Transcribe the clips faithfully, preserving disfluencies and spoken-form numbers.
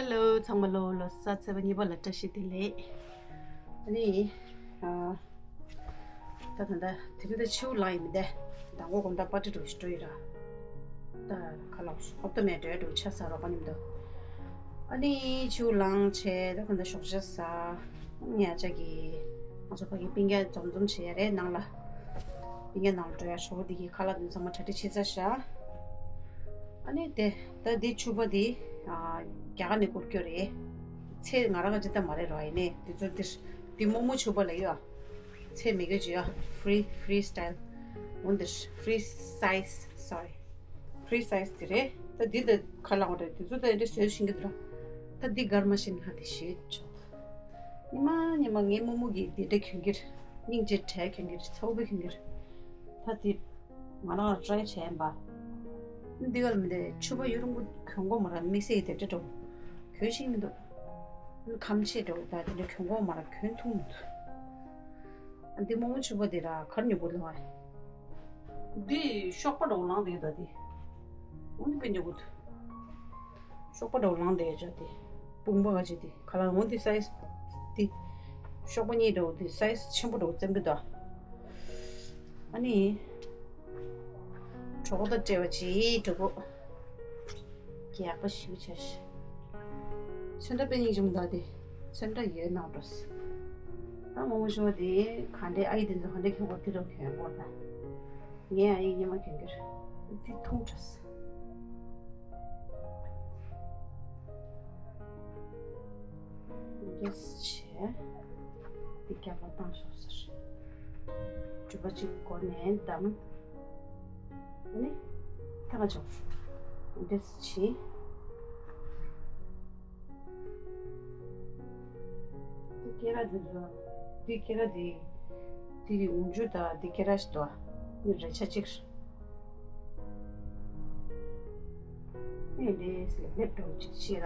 Hello ཚང་མ་ལོ། ལོ་གསར་ཚེས་པ་གཉིས་པ་ལ་བཀྲ་ཤིས་བདེ་ལེགས། ཨ་ནི། ཨ། ད་ད་ད་དེ་རིང་ད་ཕྱི་པོ་ལངས་ཡིན་མི་འདས། མདང་དགོང་དགོང་དག་པར་ཊི་འགྲོ་ཞིག་འགྲོ་ཡིན་ར། ད་ཁ་ལག་ཧོབ་ཏེ་མེད་འགྲོ་འགྲོ་ཆ་ཟ་རོགས་པ་མཉམ་དུ། ཨ་ནི་ཕྱི་པོ་ལངས་བྱས་ད་གང་ད་ཞོགས་ཇ་ཟ། ཉལ་ཆ་གི། ང་ཚོ་ཕ་གི་སྤུན་ཀྱག་འཛོམས་འཛོམས་བྱེད་ཡ་རེད་ནང་ལ། སྤུན་ཀྱག་ནང་ལ་འགྲོ་ཡ་ཧྲོ་བོ་འདི་གི་ཁ་ལག་འདི་ཚང་མ་གྲ་སྒྲིག་བྱེད་ཚར་ཤག་ཨ་ནི་དེ་ད་འདི་ཕྱུ་པ་འདི། ཨ། རྒྱ་གར་ནས་བསྐུར་རྒྱུ་རེད། ཚེ་ང་རང་ག་ཅི་ད་མ་རེད་རོ། ཡིན་ནའི་འདི་ཚོ་འདིར། འདི་མོག་མོག་ཕྱུ་པ་ལ་ཡོད། ཚེ་མི་དགོས་ཀྱི་ཡོད། Free, free style. འོ་འདིར། Free size, sorry. Free size དེ་རེད། ད་འདི་ད་ཁ་ལག་རེད། འདི་ཚོ་ད་འདི་བཟོས་ཤིང་གི་འདུག་ར། ད་འདི་གར་མ་ཤེས་ན་འདི་ཞེས་ཆོག་ཉི་མ་ཉི་མ་ངའི་མོག་མོག་གི་འདི་འདྲ་གྱོན་གྱི་རེད། སྙིང་རྗེ་བྲལ་གྱོན་གྱི་རེད། ཚ་བོ་པའི་གྱོན་གྱི་རེད། ད་འདི་ང་རང་ལ་ཊི་རའི་བྱས་ཡིན་པ། འདི་གར་མི་འདི་ཕྱུ་པ་ཡུ་རུང་པོ་གྱོན་གོ་མ་ར། དམིགས་བསལ་གྱི་དེ་འདྲ་འགྲོ། གྱོན་ཤེས་མི་འདུག་ཁམས་ཆེ་འགྲོ། ད་དེ་འདྲ་གྱོན་གོ་མ་ར། གྱོན་ཐུབ་མི་འདུག་ཨ། འདི་མོག་མོག་ཕྱུ་པ་འདི་ར་གར་ཉོ་དགོས་ལ། འདི་གཤོག་པ་འདྲ་བོ་ལངས་བསྡད་ཡོད་ད་འདི། འོ་འདི་དཔེ་ཉོ་དགོས་འདུག་གཤོག་པ་འདྲ་བོ་ལངས་བསྡད་ཡོད་ཅག་འདི། དཔུང་པ་ག་ཅིག་འདི་ཁ་ལག་འོ་འདི་སའི་ཛི་འདི། གཤོག་པ་གཉིས་འདྲ་བོ་འདི་སའི་ཛི་ཆེན་པོ་འདྲ་བོ་བཙེམ་གི་འདུག་ཨ་ནི། གྲོགས་དང་འབྲེལ་བ་བྱེད་འགྲོ་གོ། རྒྱགས་པ་ཞིག་བྱ་ཞིག་ཚོན་ཁྲ་དཔེ་སྙིང་རྗེ་མོ་འདུག་དེ། ཚོན་ཁྲ་ཡོད་ནང་འགྲོ། ད་མོག་མོག་ཕྱུ་པ་དེ་ག་འདྲའི་ཨ་ཡེ་དེ་ཚོ་ག་འདྲའི་གྱོན་གོ་དེ་འདྲ་གྱོན་གོ་ད། ངའི་ཨ་ཡེ་ཉི་མ་གྱོན་གྱི་རེད། དེ་ཐུང་དྲགས། འདི་བྱས། འདི་རྒྱབ་ལ་བཏང་ཤོག་ཟེར། སྒྲུབ་པ་གཅིག་མགོ་ནས་བསྡམས། ཨ་ནི། ཐག་ཆོད། འདི་བྱས། འདི་སྐེ་རགས་འདི་ཚོ། འདི་སྐེ་རགས་འདི། འདི་གི་འོག་འཇུ་དང་འདི་སྐེ་རགས་ཤིག་འདུག་འདི་རེ་ཆ་གཅིག་ཨེ་འདྲས་སླེབས་འགྲོ་ཅིག་ཤེས་ར།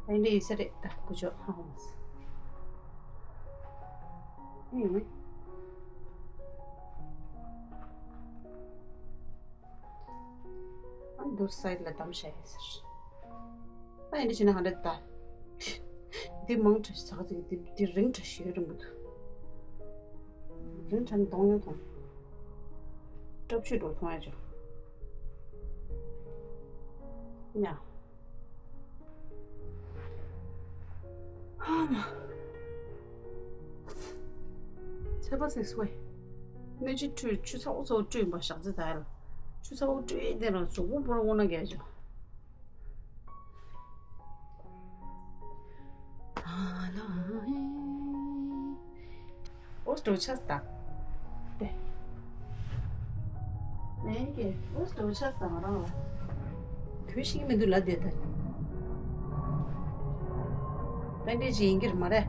ཨེ་འདྲས་ཡིན་ས་རེད་ད་ཀུ་ཅོ་ཧང་ཧོང་སི། ཨེ། ཨ་འདུག་སའི་ལ་བསྡམས་བཞག་ཡིན་ཟེར། ཨ་ཡིན་འདྲ་བྱས་ན་ག་འདྲ་ད། འདི་མང་དྲགས་ཤིག་ཟ་ག་ཚིག་འདི་འདི་རིང་དྲགས་ཤིག་ཡོད་རིང་པོ་འདུག་རིང་དྲགས་ན་གཏོང་ཡོང་ཐོང་། སྐྲ་ཕྱུས་འགྲོ་མཐོང་ཡ་ཅོ། ཉ། ཧ་མ། ཚེས་པ་སིགས་ཝེ། སྣོད་ཆུ་བཀྲུས། ཆུ་ཚ་བོ་ཚ་བོ་བཀྲུས་ཡིན་པ་ཞག་རྩི་ད་ཡ་ལ། ཆུ་ཚ་བོ་བཀྲུས་དེ་ལ་གཟུགས་པོ་པོར་འོང་ན་རྒྱལ་ཅོ། ཨོ་སྟོ་ཆ་སྟ། ཏེ། ནས་ཀྱི་ཨོ་སྟོ་ཆ་སྟ་ང་རང་ལ། གོས་ཤིག་མི་འདུག་ལ་དེ་ད། ཏན་ཏན་ཅི་ཡིན་གྱི་རེད་མ་རེད།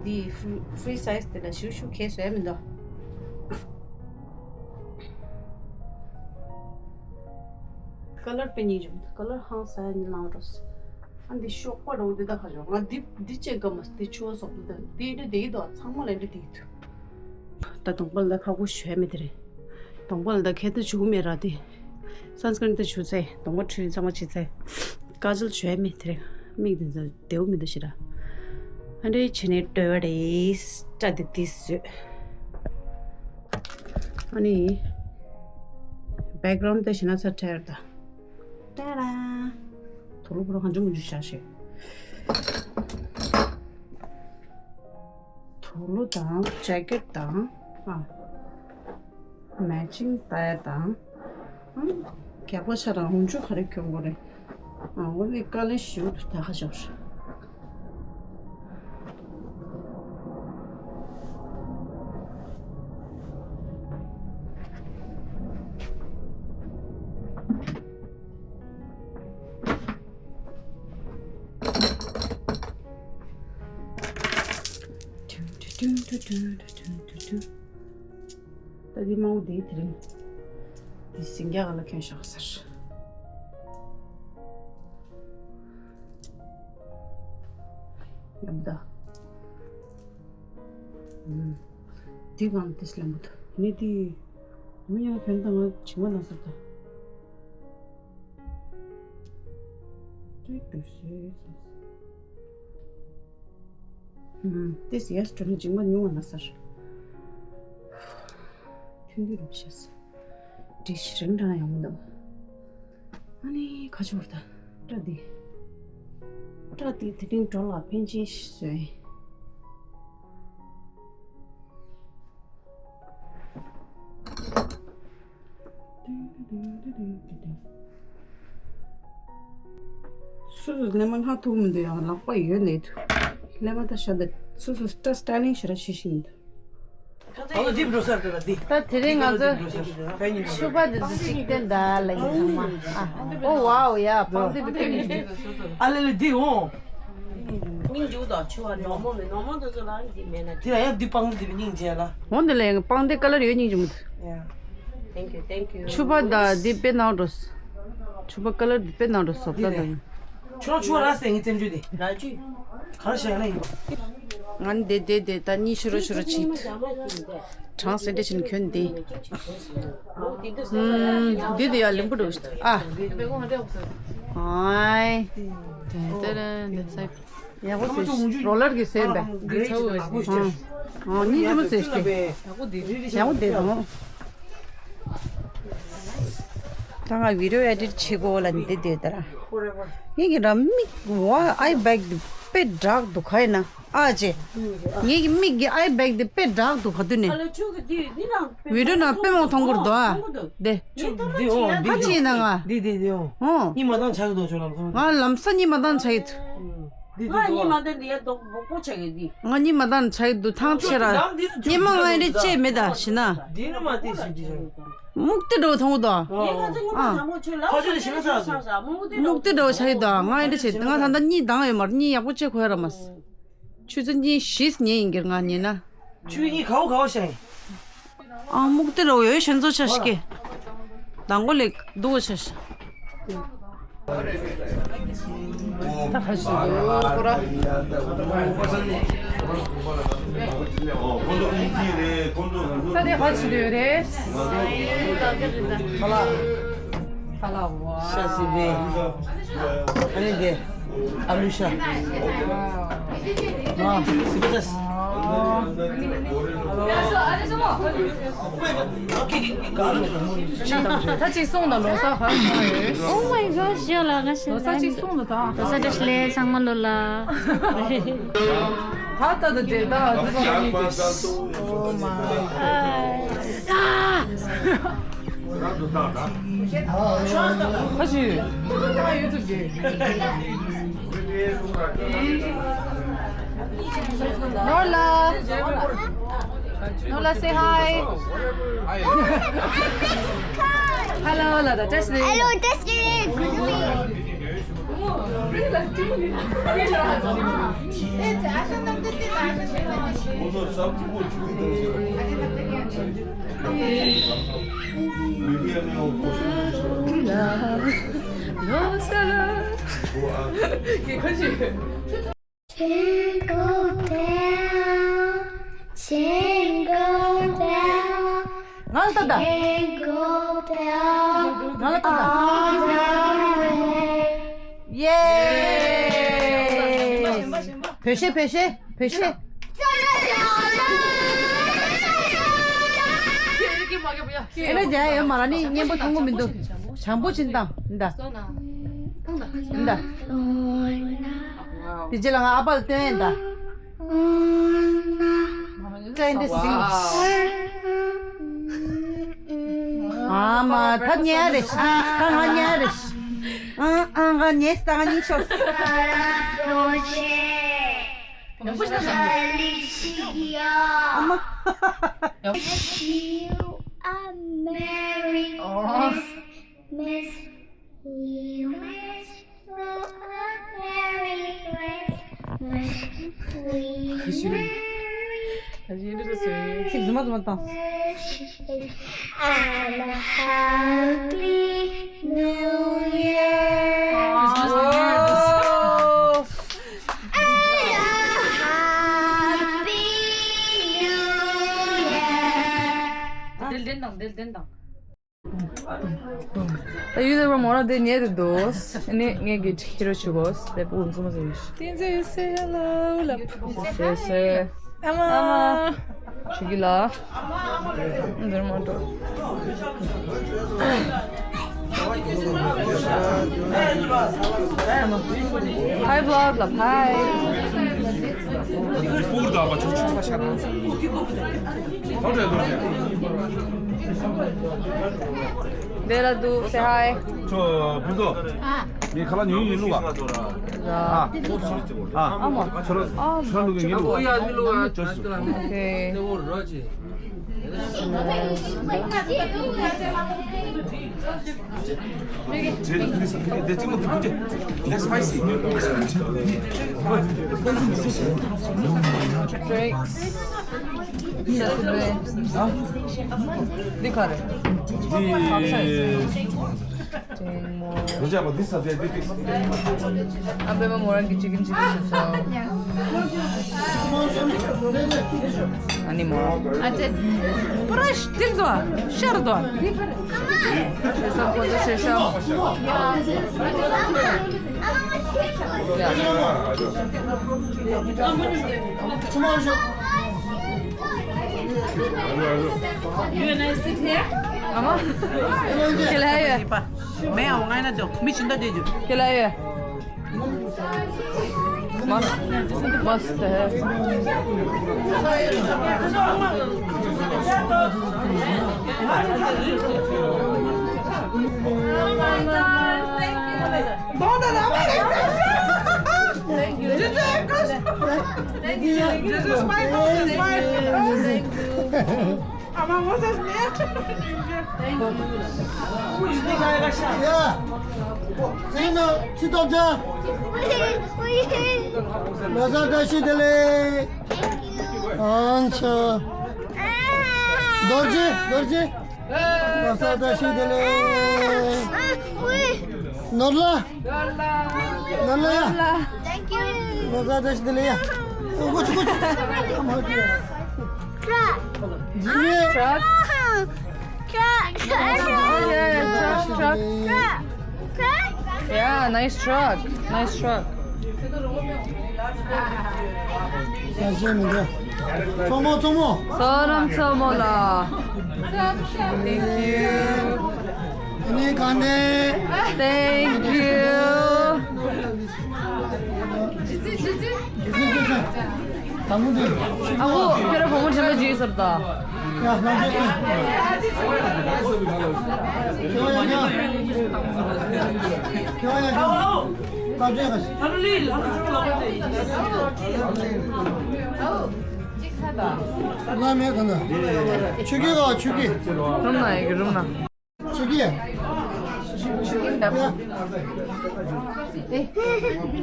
འདི་ཧྥི་ཧྥི་རི་སའི་ཛི་དེ་ལ་ཞུ་ཞུ་ཁེ་བཟོ་ཡ་མི་འདུག་ཀ་ལར་དཔེ་སྙིང་རྗེ་མོ་འདུག་ཀ་ལར་ཧང་སང་ཡ་ནི་ལངས་འགྲོ་སོང་། ཨ་འདི་གཤོག་པ་རོ་འདི་ད་ཁ་ཤོག་ང་འདི་འདི་ཅན་ཀ་མ་འདི་ཆུ་བ་སོགས་འདི་ད་འདི་འདི་འདི་དོ་ཚང་མ་ལ་འདི་འདི་འདུག་ད་གདོང་པ་ལ་ད་ཁ་ཁུ་ཞོད་མེད་དེ་རེད། གདོང་པ་ལ་ད་ཁེ་ཏུ་བྱུག་མེད་ར་དེ། སན་སི་ཀྲིན་ད་བྱུག་ཚེ་གདོང་པ་འཁྲུད་ཚང་མ་བྱེད་ཚེ། ཀ་ཇལ་ཞོད་མེད་དེ་རེད། མིག་འདི་ཚོ་བདེའུ་མི་འདུག་ཞེ་ར། ཨ་འདྲེ་བྱས་ནས་སྤྲོ་བ་རེད། སྐྲ་འདི་འདི་བཟོས། ཨ་ནི། བེག་གྷ་རའུན་ཌི་དེ་ཞེ་ན་ཚ་ཁྲེར་ད། ཏཱ་ར། དུག་ལོག་པོ་ཧ་ཇུ་མུ་ཇུ་བཞག་ཤེས། དུག་ལོག་དང་ཇེ་ཀེཊ་དང་། ཨ། མེ་ཅིང་ལྟ་ཡ་དང་། ཨ། རྒྱགས་པ་ཆ་རང་ཧུན་ཆུ་ག་རེ་གྱོན་དགོས་རེད། ཨ། འོ་ནི་དཀའ་ལས་ཞུ་འདུག་ད་ཁ་ཤོར། ད་འདི་མང་པོ་འདི་དེ་རིང་འདི་ཟིང་རྒྱ་ག་ལ་ཁྱོད་བཞག་ཟེར། ཡོད་ད། འདི་གང་དེ་སླེམ་པོ་ད་ནི་འདི་མི་ཉག་ཁྱོད་ད་ང་ཇི་མ་ན་ཟེར་ད། ཏུ་སུ། ཧུམ། ཏེ་སི་ཡས་ཏུ་ནི་ཇིང་མ་ཉུང་བ་ན་སར། ཐུན་དུ་རུབ་ཤེས། འགྲིག་ཤི་རིང་དྲང་ཡོང་མི་འདུག་ཨ་ནི་ཁ་ཕྱོགས་ད། སྐྲ་འདི། སྐྲ་འདི་དེ་རིང་འགྲོ་ལ་ཕན་ཆེན་ཞིག་བཟོས། སོ་སོ་ལས་མ་ལྷག་ཐུག་མི་འདུག་ཡང་ལག་པ་ཡོད་ནས་ཐུག་ལས་མ་ད་ཤ་ད་སོ་སོ་སྐྲ་སི་ཊའི་ལིང་ཞེ་དྲག་བྱེད་ཤེས་མི་འདུག་ཨ་ལོ་འདི་འགྲོ་སར་ད་འདི། ད་དེ་རིང་ང་ཚོ་འགྲོ་སར་ཕན་ཉིན་ཆུ་པ་འདི་ཚོ་གཅིག་བསྟན་ད་ལ་ཡིན་ཚང་མ། ཨ། ཨོ་ཝའོ་ཡ་པང་འདི་འདི་ཕན་ཉིན། ཨ་ལེ་ལེ་འདི་འོང་། སྙིང་རྗེ་པོ་དང་ཆུ་བ་ནོར་མོ་མེད་ནོར་མོ་དེ་ཚོ་ལ་འདི་མེད་ན། དེ་ལ་ཡང་འདི་པང་འདི་སྙིང་རྗེ་ལ། འོང་དེ་ལ་ཡང་པང་འདི་ཀ་ལར་ཡོད་སྙིང་རྗེ་མོ། Yeah. Thank you, thank you. ཆུ་པ་ད་འདི་དཔེ་ནག་འགྲོ། ཆུ་པ་ཀ་ལར་འདི་དཔེ་ནག་འགྲོ་སོབ་ད་ད། ཆུ་ཆུ་ར་སེ་ངི་བཙན་བྱོལ་དེ། ར་ཅུ། གར་ཤ་ན་ཡིན་པ། ང་འདི་འདི་འདི་ད་གཉིས་ཤུ་རོ་ཤུ་རོ་ཆིག་གྲངས་སེ་འདྲ་ཆེན་གྱོན་འདི། ཨུམ། འདི་འདི་ཡ་ལིམ་པུ་འགྲོ་ཤི་ཨ། ཨའི། དེ་དེ་རེད་འདི་སའི། ཡག་པོ་ཟེར་ཤི་རོ་ལར་གྱི་སེམས་པས། འདི་ཚ་བོ་ཨ་ཨ་གཉིས་ཀྱི་མོ་ཟེར་ཤི། ཡག་པོ་འདི་ཡག་པོ་འདི་དང་། ད་ང་བི་ཌི་ཡོ་ཨེ་ཌིཊ་བྱེད་དགོས་ལ་འདི་འདི་ལྟར། ངེད་ཀྱི་ར་མིག་བ་ཨའི་བེག་འདི་དཔེ་དྲག་འདུག་ག་ཡིན་ན་ཨ་ཅེ། ངེད་ཀྱི་མིག་གི་ཨའི་བེག་འདི་དཔེ་དྲག་འདུག་ག་དུས་ནས། བི་ཌི་ཡོ་ནང་དཔེ་མང་མཐོང་གི་རེད་དོ་ཨ། དེ། འདི་འོ་འདི་ཨ་ཅེ་ཡིན་ན་ང་། འདི་འདི་འདི་འོ། ཨོ། གཉིད་མ་བཏང་ཆགས་འདུག་ཆོག་ལམ་སང་། ང་ལམ་སང་གཉིད་མ་བཏང་ཆགས་ཡོད། འདི་འདི་ང་གཉིད་མ་བཏང་འདི་ཡ་དོག་མོག་པོ་ཆགས་ཡོད་འདི། ང་གཉིད་མ་བཏང་ཆགས་ཡོད་འདུག་ཐང་ཆད་ར། གཉིད་མ་ང་ཡི་རེ་ཅེས་མེད་ད་ཤི་ན། འདི་ནི་མ་བལྟས་ཤིག་འདི་ཆགས་ཡོད། སྨུག་སྟེ་འགྲོ་མཐོང་གི་འདུག་ཨ། ཨ། ཁ་ཆུ་ལ་ཞིམ་ས་ས། སྨུག་སྟེ་འགྲོ་ཆགས་ཡོད་འདུག་ང་ཡི་འདྲ་བྱེད་ང་ད་ལྟ་གཉིད་འདང་ཡོད་མ་རེད། གཉིད་ཡག་པོ་བྱེད་གོ་ཡ་ར་མ་སི། ཆུ་ཚོད་གཉིས་བཞི་ཉལ་ཡིན་གྱི་ང་ཉལ་ན། ཆུ་གཉིས་གའོ་གའོ་ཤ་ཡིན། ཨ་སྨུག་སྟེ་འགྲོ་ཡོད་ཤན་ཚོ་ཆ་ཤི་ཀེ། དང་གོ་ལེགས་འདུག་ཆ་ཤི། ད་ཁ་ཤི་འདུག་ཁོ་ར། ས་དེ་ཁ་ཤི་འདུག་རེད། ཁ་ལག་ཁ་ལག་བ། ཤ་སི་བེ། ཨ་ནི་དེ། ཨ་ལུ་ཤ། མ་སི་པི་ཏ་སི། ད་ཅིག་སོང་ན་ལོ་གསར་ཧ་གོ་ཡོད། Oh my gosh ཡོད་ལ་ང་ཤི། ལོ་གསར་ཅིག་སོང་ན་ད། ལོ་གསར་བཀྲ་ཤིས་བདེ་ལེགས་ཚང་མ་ལོ་ལ། ད་ད་ད་དེ་ད་ཨ་ཙི་ཙི་ཡོད་ནི་དེ། Oh my god ཁ་ཅིག་ད་ཡོད་ཚུལ་གྱི། ནོར་ལ། ནོར་ལ། Say hi. Hello ལ་ད་བཀྲ་ཤིས་བདེ་ལེགས། Hello བཀྲ་ཤིས་བདེ་ལེགས། Jingle bell, jingle bell, ང་ལ་ལྟ་ད། Jingle bell, ང་ལ་ལྟ་ད། All the way. ཡེ། བོད་གཞས་བོད་གཞས་བོད་གཞས། ཁྱེད་རང་རྒྱ་ཡོད་མ་ར་ནི་སྙན་པོ་མཐོང་གི་མི་འདུག་བྱང་པོ་ཕྱིན་དང་འདའ། འདའ། དེ་རྗེས་ལ་ང་ཨ་ཕ་ལ་སྟོན་ཡིན་ད། Trying to sing. ཨ་མ་ད་ཉལ་རེ། ད་ང་ཉལ་རེ། ཨ་ཨ་ང་ཉལ་ད་ང་གཉིད་ཤོར། ཨ་མ། Wish you a Merry Christmas. We wish you a Merry Christmas. We wish you ཚིག་རྫུན་མ་རྫུན་མ་བཏང་། And a Happy New Year. ཨོ། And a Happy New Year. དེ་ལྡན་དང་དེ་ལྡན་དང་། ད་ཡུལ་དེ་རུ་མོ་རང་དེ་ཉལ་དུ་འདུག་ཨ་ནི་ངས་གི་ཁྱེར་རོ་བྱེད་དགོས། དེ་བུ་འཛུམ་ཟེར་ཡིན། བསྟན་འཛིན་ཡོད་སེ་ཧེ་ལོ་ལབ། ཡོད་སེ་ཨ་མ། ཨ་མ། ཆུ་གི་ལ། འདིར་མ་འགྲོ། Hi vlog ལ་hi། སྤུར་དང་བ་ཆུ་ཆུ་བ་ཤ་དང་། དེ་ལ་འདུག say hi། ཁྱོད་བུ་ཚོ། ངས་ཁ་ལག་ཉོས་ཡིན་ལུག་ཨ། ཨ། ཨ་མ། ཁྱོད་རང་ཁྱོད་རང་ལུག་ཡིན་ལུག་ཨ། Okay. Drinks. འདི་ག་རེད། འདི། ཨ་པད་མ་མོ་རང་གི་chicken chilli ཟེར་སོང་། ཨ་ནི་མོ། ཨ་ཅེ། པུ་ར་ཤ་ཏིལ་དོ། ཤར་དོ། ཤེ་ཤམ་ཁོ་ཚོ་ཤེ་ཤམ། ཡ། You and I sit here. ཨ་མ། ཁྱེད་ལ་ཡོད། མེད་ཨ་ང་ན་དོ་མི་ཆུང་ད་དེ་རྒྱུ། ཁྱེད་ལ་ཡོད། མ། མ་སྟེ། Thank you. This is my house, it's my house. Thank you. Ama, what's his name? Yeah. Sino, si Topja. Nasa dashi dele. Ancha. Dorji, Dorji. Nasa dashi dele. Norla. Norla. Thank you. Nasa dashi dele. Kuch, kuch. Truck. Jimmy. Truck. Truck. Yeah, truck, truck. Truck. Truck. Yeah, nice truck. Nice truck. Tsomo, tsomo. Soram tsomo la. Thank you. Thank you. ཨ་ཁུ། ཁྱོད་རང་བུ་མོ་དྲན་པ་བརྗེད་ཟེར་ད། ཆུ་གི་ལ་ཆུ་གི། རུམ་ན་ཡི་གི་རུམ་ན། ཆུ་གི།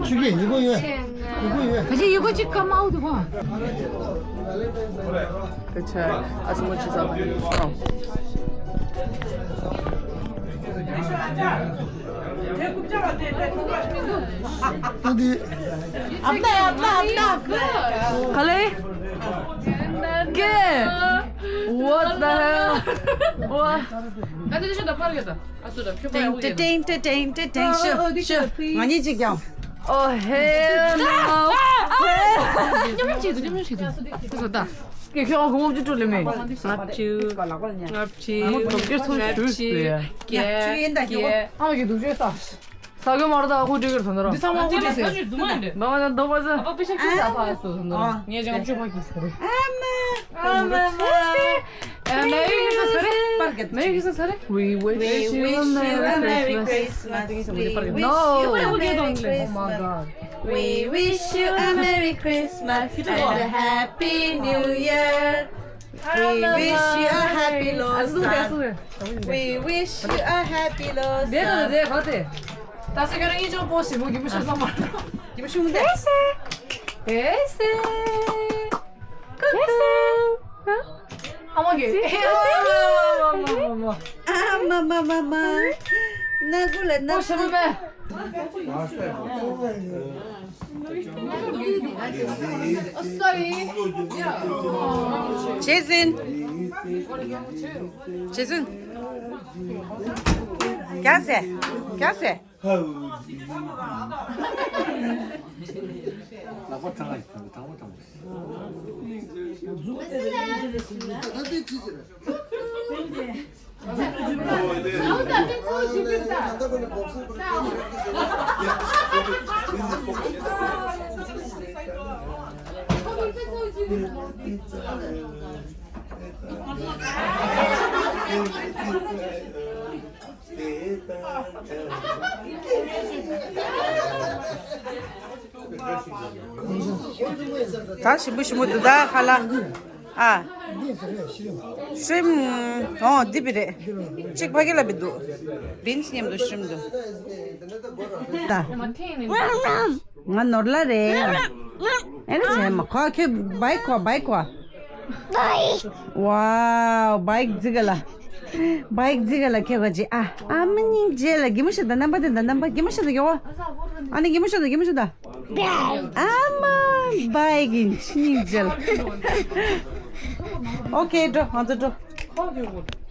ཆུ་གི་ཡི་གོ་ཡོད། ཡི་གོ་ཡོད། ག་ཅི་ཡི་གོ་ཅིག་ཀ་མའོ་དུ་གོ། Good check. ཨ་ཙི་མོ་ཅི་ཟ་བ། ཨ་དི། ཨ་ཏ་ཨ་ཏ་ཨ་ཏ། ག་ལེ། ཀེ། What the hell? What? ཏེང་ཏེང་ཏེང་ཏེང་ཏེང་ཤུ་ཤུ། ང་གཉིས་གཅིག་ཀྱང་། Oh hell no. ཉམས་ཉམས་བྱེད་དུ་ཉམས་ཉམས་བྱེད་དུ། ཁྱོད་ཁྱོད་ཁོང་ཅི་སྤྲོ་ལེ་མེ། ལབ་ཅུ། ལབ་ཅུ། ལབ་ཅུ། ཀྱེ། ཀྱེ། ཨ་མ་གི་སྡུག་ཅོས་ས། ས་གོ་མར་ད་ཁུ་ཀྲིག་ཀར་ཐོན་ད་ར། འདི་ཚང་མ་ཁུ་ཀྲིག་ཟེར། འདི་མ་འདི། མ་མ་ད་འདོག་པ་ཟ། ཨ་པ་པི་ཤ་ཁི་ས་ཕ་སོ་ཟེར་ད་ར། ངས་ཅང་ཅུ་ཕ་ཁི་ཟེར། ཨ་མ། ཨ་མ་མ། ཨ་མེ་རི་ཁི་སི་མས་ཟེར་རེད། མེ་རི་ཁི་སི་མས་ཟེར་རེད། We wish you a Merry Christmas. We wish you a Merry Christmas. Oh my God. We wish you a Merry Christmas and a Happy New Year. We wish you a happy Losang. We wish you a happy Losang. ད་སེ་ཁྱོད་རང་ཡིན་ཅོག་པོ་ཞིག་མོ་གི་མི་ཤོད་ས་མ་རེད། གི་མི་ཤོད་མོ་དེ། དེ་སེ། དེ་སེ། ཨ་མ་གི། ཨ་མ་མ་མ་མ། ན་གུ་ལ་ན་གུ། ཇེ་སིན། ཇེ་སིན། རྒྱག་ཟེ། རྒྱག་ཟེ། ལག་པ་དྲང་ལ་དྲང་མོ་དྲང་མོ། ད་ཞིམ་པོ་ཞིམ་པོ་འདུག་ད་ཁ་ལག་ཨ། ཤྲིམ། ཨོ་འདི་བི་རེད། གཅིག་ཕ་གི་ལ་བི་འདུག་བིན་སི་མཉམ་དུ་ཤྲིམ་འདུག་ད། ང་ནོར་ལ་རེད། ཨེ་ན་ཟེར་མ་ཁོ་ཁྱོད་བའིག་ཁོ་བའིག་ཁོ། ཝའོ་བའིག་རྫི་ག་ལ། བའིག་རྫི་ག་ལ་ཁྱོད་ག་ཅི་ཨ། ཨ་མ་སྙིང་རྗེ་ལ་གི་མོ་ཤ་ད་རྣམ་པ་དེ་ད་རྣམ་པ་གི་མོ་ཤ་ད་གི་ཝ། ཨ་ནི་གི་མོ་ཤ་ད་གི་མོ་ཤ་ད། ཨ་མ་བའིག་གི་སྙིང་རྗེ་ལ། ཨོ་ཁེ་འགྲོ་ང་ཚོ་འགྲོ།